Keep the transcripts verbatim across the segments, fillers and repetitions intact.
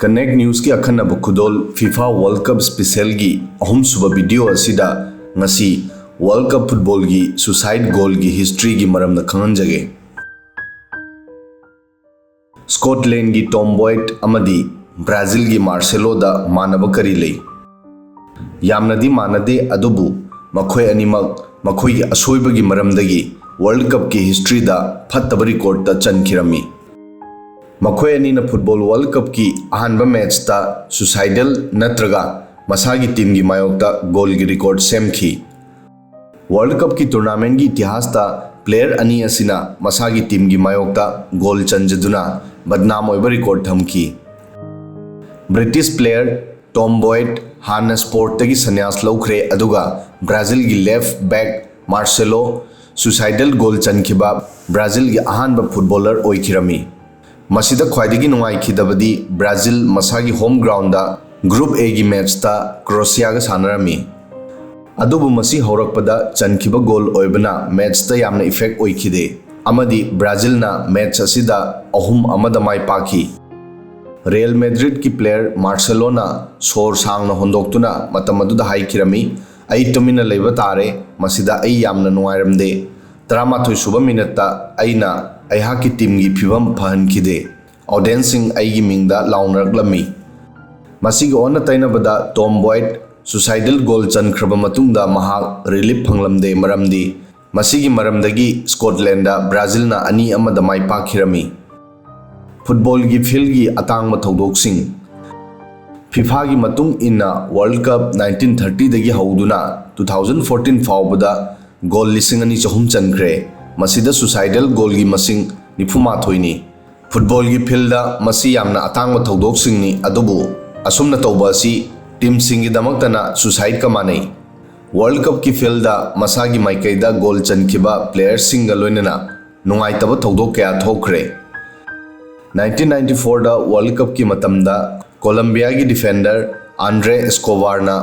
The Next Newsꯀꯤ ꯑꯈꯟꯅꯕ ꯈꯨꯗꯣꯜ FIFA World Cup Specialꯒꯤ ꯑꯍꯨꯝꯁꯨꯕ video ꯑꯁꯤꯗ ꯉꯁꯤ World Cup footballꯒꯤ suicide goalꯒꯤ historyꯒꯤ ꯃꯔꯝꯗ ꯈꯪꯍꯟꯖꯒꯦ꯫ Scotlandꯒꯤ Tom Boyd ꯑꯃꯗꯤ Brazilꯒꯤ Marceloꯗ ꯃꯥꯟꯅꯕ ꯀꯔꯤ ꯂꯩ? ꯌꯥꯝꯅꯗꯤ ꯃꯥꯟꯅꯗꯦ, ꯑꯗꯨꯕꯨ ꯃꯈꯣꯏ ꯑꯅꯤꯃꯛ ꯃꯈꯣꯏꯒꯤ ꯑꯁꯣꯏꯕꯒꯤ ꯃꯔꯝꯗꯒꯤ World Cupꯀꯤ historyꯗ ꯐꯠꯇꯕ recordꯇ ꯆꯟꯈꯤꯔꯝꯃꯤ꯫ ꯃꯈꯣꯏ ꯑꯅꯤꯅ football World Cupꯀꯤ ꯑꯍꯥꯟꯕ matchꯇ suicidal ꯅꯠꯇ꯭ꯔꯒ ꯃꯁꯥꯒꯤ teamꯒꯤ ꯃꯥꯌꯣꯛꯇ goalꯒꯤ record ꯁꯦꯝꯈꯤ꯫ World Cupꯀꯤ tournamentꯀꯤ ꯏꯇꯤꯍꯥꯁꯇ player ꯑꯅꯤ ꯑꯁꯤꯅ ꯃꯁꯥꯒꯤ teamꯒꯤ ꯃꯥꯌꯣꯛꯇ goal ꯆꯟꯖꯗꯨꯅ ꯕꯗꯅꯥꯝ ꯑꯣꯏꯕ record ꯊꯝꯈꯤ꯫ British player Tom Boyd ꯍꯥꯟꯅ sportꯇꯒꯤ ꯁꯟꯌꯥꯁ ꯂꯧꯈ꯭ꯔꯦ, ꯑꯗꯨꯒ Brazilꯒꯤ left back Marcelo suicidal goal ꯆꯟꯈꯤꯕ Brazilꯒꯤ ꯑꯍꯥꯟꯕ footballer ꯑꯣꯏꯈꯤꯔꯝꯃꯤ꯫ ꯃꯁꯤꯗ ꯈ꯭ꯋꯥꯏꯗꯒꯤ ꯅꯨꯡꯉꯥꯏꯈꯤꯗꯕꯗꯤ Brazil ꯃꯁꯥꯒꯤ home groundꯗ Group Aꯒꯤ matchꯇ Croatiaꯒ ꯁꯥꯟꯅꯔꯝꯃꯤ꯫ ꯑꯗꯨꯕꯨ ꯃꯁꯤ ꯍꯧꯔꯛꯄꯗ ꯆꯟꯈꯤꯕ goal ꯑꯣꯏꯕꯅ matchꯇ ꯌꯥꯝꯅ effect ꯑꯣꯏꯈꯤꯗꯦ, ꯑꯃꯗꯤ Brazilꯅ match ꯑꯁꯤꯗ ꯑꯍꯨꯝ ꯑꯃꯗ ꯃꯥꯏ ꯄꯥꯛꯈꯤ꯫ Real Madridꯀꯤ player Marceloꯅ ꯁꯣꯔ ꯁꯥꯡꯅ ꯍꯣꯟꯗꯣꯛꯇꯨꯅ ꯃꯇꯝ ꯑꯗꯨꯗ ꯍꯥꯏꯈꯤꯔꯝꯃꯤ, "ꯑꯩ ꯇꯨꯃꯤꯟꯅ ꯂꯩꯕ ꯇꯥꯔꯦ, ꯃꯁꯤꯗ ꯑꯩ ꯌꯥꯝꯅ ꯅꯨꯡꯉꯥꯏꯔꯝꯗꯦ꯫ ꯇꯔꯥꯃꯥꯊꯣꯏ ꯁꯨꯕ minuteꯇ ꯑꯩꯅ ꯑꯩꯍꯥꯛꯀꯤ teamꯒꯤ ꯐꯤꯚꯝ ꯐꯍꯟꯈꯤꯗꯦ꯫ Audienceꯁꯤꯡ ꯑꯩꯒꯤ ꯃꯤꯡꯗ ꯂꯥꯎꯅꯔꯛꯂꯝꯃꯤ꯫" ꯃꯁꯤꯒꯤ ꯑꯣꯟꯅ ꯇꯩꯅꯕꯗ Tom Boyd suicidal goal ꯆꯟꯈ꯭ꯔꯕ ꯃꯇꯨꯡꯗ ꯃꯍꯥꯛ relief ꯐꯪꯂꯝꯗꯦ, ꯃꯔꯝꯗꯤ ꯃꯁꯤꯒꯤ ꯃꯔꯝꯗꯒꯤ Scotlandꯗ Brazilꯅ ꯑꯅꯤ ꯑꯃꯗ ꯃꯥꯏ ꯄꯥꯛꯈꯤꯔꯝꯃꯤ꯫ Footballꯒꯤ fieldꯒꯤ ꯑꯇꯥꯡꯕ ꯊꯧꯗꯣꯛꯁꯤꯡ꯫ FIFAꯒꯤ ꯃꯇꯨꯡ ꯏꯟꯅ World Cup nineteen thirtyꯗꯒꯤ ꯍꯧꯗꯨꯅ two thousand fourteen ꯐꯥꯎꯕꯗ goal ꯂꯤꯁꯤꯡ ꯑꯅꯤ ꯆꯍꯨꯝ ꯆꯟꯈ꯭ꯔꯦ꯫ ꯃꯁꯤꯗ suicidal goalꯒꯤ ꯃꯁꯤꯡ ꯅꯤꯐꯨ ꯃꯥꯊꯣꯏꯅꯤ꯫ Footballꯒꯤ fieldꯗ ꯃꯁꯤ ꯌꯥꯝꯅ ꯑꯇꯥꯡꯕ ꯊꯧꯗꯣꯛꯁꯤꯡꯅꯤ, ꯑꯗꯨꯕꯨ ꯑꯁꯨꯝꯅ ꯇꯧꯕ ꯑꯁꯤ teamꯁꯤꯡꯒꯤꯗꯃꯛꯇꯅ suicideꯀ ꯃꯥꯟꯅꯩ꯫ World Cupꯀꯤ fieldꯗ ꯃꯁꯥꯒꯤ ꯃꯥꯏꯀꯩꯗ goal ꯆꯟꯈꯤꯕ playerꯁꯤꯡꯒ ꯂꯣꯏꯅꯅ ꯅꯨꯡꯉꯥꯏꯇꯕ ꯊꯧꯗꯣꯛ ꯀꯌꯥ ꯊꯣꯛꯈ꯭ꯔꯦ꯫ Nineteen ninety fourꯗ World Cupꯀꯤ ꯃꯇꯝꯗ Colombiaꯒꯤ defender Andre Escobarꯅ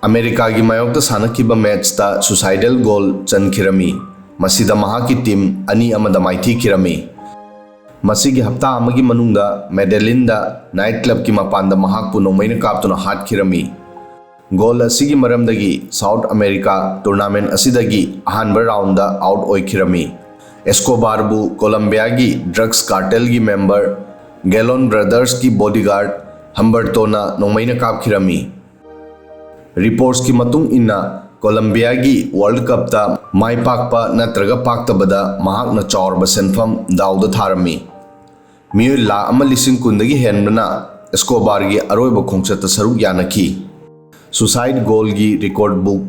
Americaꯒꯤ ꯃꯥꯌꯣꯛꯇ ꯁꯥꯟꯅꯈꯤꯕ matchꯇ suicidal goal ꯆꯟꯈꯤꯔꯝꯃꯤ꯫ ꯃꯁꯤꯗ ꯃꯍꯥꯛꯀꯤ team ꯑꯅꯤ ꯑꯃꯗ ꯃꯥꯏꯊꯤꯈꯤꯔꯝꯃꯤ꯫ ꯃꯁꯤꯒꯤ ꯍꯞꯇꯥ ꯑꯃꯒꯤ ꯃꯅꯨꯡꯗ ꯃꯦꯗꯦꯂꯤꯟꯗ ꯅꯥꯏꯠ ꯀ꯭ꯂꯕꯀꯤ ꯃꯄꯥꯟꯗ ꯃꯍꯥꯛꯄꯨ ꯅꯣꯡꯃꯩꯅ ꯀꯥꯞꯇꯨꯅ ꯍꯥꯠꯈꯤꯔꯝꯃꯤ꯫ ꯒꯣꯜ ꯑꯁꯤꯒꯤ ꯃꯔꯝꯗꯒꯤ ꯁꯥꯎꯠ ꯑꯃꯦꯔꯤꯀꯥ ꯇꯣꯔꯅꯥꯃꯦꯟ ꯑꯁꯤꯗꯒꯤ ꯑꯍꯥꯟꯕ ꯔꯥꯎꯟꯗ ꯑꯥꯎꯠ ꯑꯣꯏꯈꯤꯔꯝꯃꯤ꯫ ꯑꯦꯁꯀꯣꯕꯥꯔꯕꯨ ꯀꯣꯂꯝꯕꯤꯌꯥꯒꯤ ꯗ꯭ꯔꯒꯁ ꯀꯥꯔꯇꯦꯜꯒꯤ ꯃꯦꯝꯕꯔ ꯒꯦꯂꯣꯟ ꯕ꯭ꯔꯗꯔꯁꯀꯤ ꯕꯣꯗꯤꯒꯥꯔꯗ ꯍꯝꯕꯔꯇꯣꯅ ꯅꯣꯡꯃꯩꯅ ꯀꯥꯞꯈꯤꯔꯝꯃꯤ꯫ ꯔꯤꯄꯣꯔꯠꯁꯀꯤ ꯃꯇꯨꯡ ꯏꯟꯅ, ꯀꯣꯂꯝꯕꯤꯌꯥꯒꯤ ꯋꯥꯔꯜꯗ ꯀꯞꯇ ꯃꯥꯏ ꯄꯥꯛꯄ ꯅꯠꯇ꯭ꯔꯒ ꯄꯥꯛꯇꯕꯗ ꯃꯍꯥꯛꯅ ꯆꯥꯎꯔꯕ ꯁꯦꯟꯐꯝ ꯗꯥꯎꯗ ꯊꯥꯔꯝꯃꯤ꯫ ꯃꯤꯑꯣꯏ ꯂꯥꯈ ꯑꯃ ꯂꯤꯁꯤꯡ ꯀꯨꯟꯗꯒꯤ ꯍꯦꯟꯕꯅ ꯑꯦꯁꯀꯣꯕꯥꯔꯒꯤ ꯑꯔꯣꯏꯕ ꯈꯣꯡꯆꯠꯇ ꯁꯔꯨꯛ ꯌꯥꯅꯈꯤ꯫ Suicide ꯒꯣꯜꯒꯤ record book.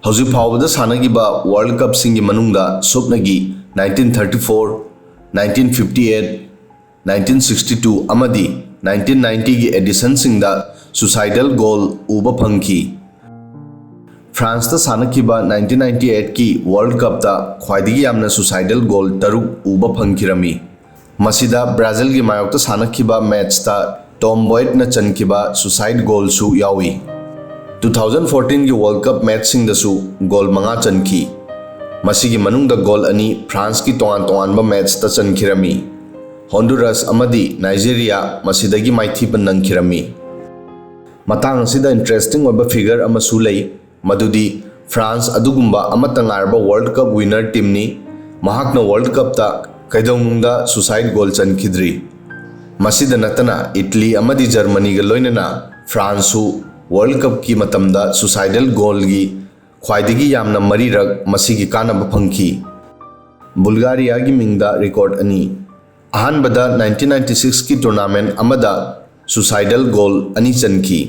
ꯍꯧꯖꯤꯛ ꯐꯥꯎꯕꯗ ꯁꯥꯟꯅꯈꯤꯕ ꯋꯥꯔꯜꯗ ꯀꯞꯁꯤꯡꯒꯤ ꯃꯅꯨꯡꯗ ꯁꯨꯞꯅꯒꯤ nineteen thirty four, nineteen fifty eight, nineteen sixty two ꯑꯃꯗꯤ ꯅꯥꯏꯟꯇꯤꯟ ꯅꯥꯏꯟꯇꯤꯒꯤ ꯑꯦꯗꯤꯁꯟꯁꯤꯡꯗ ꯁꯨꯁꯥꯏꯗꯦꯜ ꯒꯣꯜ ꯎꯕ ꯐꯪꯈꯤ꯫ ꯐ꯭ꯔꯥꯟꯁꯇ ꯁꯥꯟꯅꯈꯤꯕ ꯅꯥꯏꯟꯇꯤꯟ ꯅꯥꯏꯟꯇꯤ ꯑꯩꯠꯀꯤ ꯋꯥꯔꯜꯗ ꯀꯞꯇ ꯈ꯭ꯋꯥꯏꯗꯒꯤ ꯌꯥꯝꯅ ꯁꯨꯁꯥꯏꯗꯦꯜ ꯒꯣꯜ ꯇꯔꯨꯛ ꯎꯕ ꯐꯪꯈꯤꯔꯝꯃꯤ꯫ ꯃꯁꯤꯗ ꯕ꯭ꯔꯥꯖꯤꯜꯒꯤ ꯃꯥꯌꯣꯛꯇ ꯁꯥꯟꯅꯈꯤꯕ ꯃꯦꯠꯆꯇ ꯇꯣꯝ ꯕꯣꯏꯠꯅ ꯆꯟꯈꯤꯕ ꯁꯨꯁꯥꯏꯗ ꯒꯣꯜꯁꯨ ꯌꯥꯎꯏ꯫ ꯇꯨ ꯊꯥꯎꯖꯟ ꯐꯣꯔꯇꯤꯟꯒꯤ ꯋꯥꯔꯜꯗ ꯀꯞ ꯃꯦꯠꯆꯁꯤꯡꯗꯁꯨ ꯒꯣꯜ ꯃꯉꯥ ꯆꯟꯈꯤ꯫ ꯃꯁꯤꯒꯤ ꯃꯅꯨꯡꯗ ꯒꯣꯜ ꯑꯅꯤ ꯐ꯭ꯔꯥꯟꯁꯀꯤ ꯇꯣꯉꯥꯟ ꯇꯣꯉꯥꯟꯕ ꯃꯦꯠꯆꯇ ꯆꯟꯈꯤꯔꯝꯃꯤ꯫ ꯍꯣꯟꯗꯨꯔꯁ ꯑꯃꯗꯤ ꯅꯥꯏꯖꯦꯔꯤꯌꯥ ꯃꯁꯤꯗꯒꯤ ꯃꯥꯏꯊꯤꯕ ꯅꯪꯈꯤꯔꯝꯃꯤ꯫ ꯃꯇꯥꯡ ꯑꯁꯤꯗ ꯏꯟꯇꯔꯦꯁꯇꯤꯡ ꯑꯣꯏꯕ ꯐꯤꯒꯔ ꯑꯃꯁꯨ ꯂꯩ, ꯃꯗꯨꯗꯤ ꯐ꯭ꯔꯥꯟꯁ ꯑꯗꯨꯒꯨꯝꯕ ꯑꯃꯠꯇ ꯉꯥꯏꯔꯕ ꯋꯥꯔꯜꯗ ꯀꯞ ꯋꯤꯅꯔ ꯇꯤꯝꯅꯤ꯫ ꯃꯍꯥꯛꯅ ꯋꯥꯔꯜꯗ ꯀꯞꯇ ꯀꯩꯗꯧꯅꯨꯡꯗ ꯁꯨꯁꯥꯏꯗ ꯒꯣꯜ ꯆꯟꯈꯤꯗ꯭ꯔꯤ꯫ ꯃꯁꯤꯗ ꯅꯠꯇꯅ ꯏꯇꯂꯤ ꯑꯃꯗꯤ ꯖꯔꯃꯅꯤꯒ ꯂꯣꯏꯅꯅ ꯐ꯭ꯔꯥꯟꯁꯁꯨ ꯋꯥꯔꯜꯗ ꯀꯞꯀꯤ ꯃꯇꯝꯗ ꯁꯨꯁꯥꯏꯗꯦꯜ ꯒꯣꯜꯒꯤ ꯈ꯭ꯋꯥꯏꯗꯒꯤ ꯌꯥꯝꯅ ꯃꯔꯤꯔꯛ ꯃꯁꯤꯒꯤ ꯀꯥꯟꯅꯕ ꯐꯪꯈꯤ꯫ ꯕꯨꯜꯒꯥꯔꯤꯌꯥꯒꯤ ꯃꯤꯡꯗ ꯔꯦꯀꯣꯔꯗ ꯑꯅꯤ꯫ ꯑꯍꯥꯟꯕꯗ ꯅꯥꯏꯟꯇꯤꯟ ꯅꯥꯏꯟꯇꯤ ꯁꯤꯛꯁꯀꯤ ꯇꯣꯔꯅꯥꯃꯦꯟ ꯑꯃꯗ ꯁꯨꯁꯥꯏꯗꯦꯜ ꯒꯣꯜ ꯑꯅꯤ ꯆꯟꯈꯤ꯫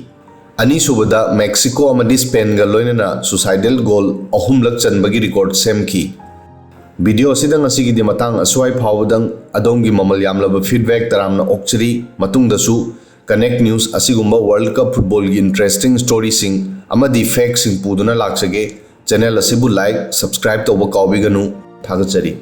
ꯑꯅꯤꯁꯨꯕꯗ ꯃꯦꯛꯁꯤꯀꯣ ꯑꯃꯗꯤ ꯁ꯭ꯄꯦꯟꯒ ꯂꯣꯏꯅꯅ ꯁꯨꯁꯥꯏꯗꯦꯜ ꯒꯣꯜ ꯑꯍꯨꯝꯂꯛ ꯆꯟꯕꯒꯤ ꯔꯦꯀꯣꯔꯗ ꯁꯦꯝꯈꯤ꯫ ꯚꯤꯗꯤꯑꯣ ꯑꯁꯤꯗ ꯉꯁꯤꯒꯤꯗꯤ ꯃꯇꯥꯡ ꯑꯁ꯭ꯋꯥꯏ ꯐꯥꯎꯕꯗꯪ꯫ ꯑꯗꯣꯝꯒꯤ ꯃꯃꯜ ꯌꯥꯝꯂꯕ ꯐꯤꯗꯕꯦꯛ ꯇꯔꯥꯝꯅ ꯑꯣꯛꯆꯔꯤ꯫ ꯃꯇꯨꯡꯗꯁꯨ ꯀꯅꯦꯛ ꯅ꯭ꯌꯨꯁ ꯑꯁꯤꯒꯨꯝꯕ ꯋꯥꯔꯜꯗ ꯀꯞ ꯐꯨꯠꯕꯣꯜꯒꯤ ꯏꯟꯇꯔꯦꯁꯇꯤꯡ ꯁ꯭ꯇꯣꯔꯤꯁꯤꯡ ꯑꯃꯗꯤ ꯐꯦꯛꯁꯤꯡ ꯄꯨꯗꯨꯅ ꯂꯥꯛꯆꯒꯦ꯫ ꯆꯦꯅꯦꯜ ꯑꯁꯤꯕꯨ ꯂꯥꯏꯛ, ꯁꯕꯁꯀ꯭ꯔꯥꯏꯕ ꯇꯧꯕ ꯀꯥꯎꯕꯤꯒꯅꯨ꯫ ꯊꯥꯒꯠꯆꯔꯤ꯫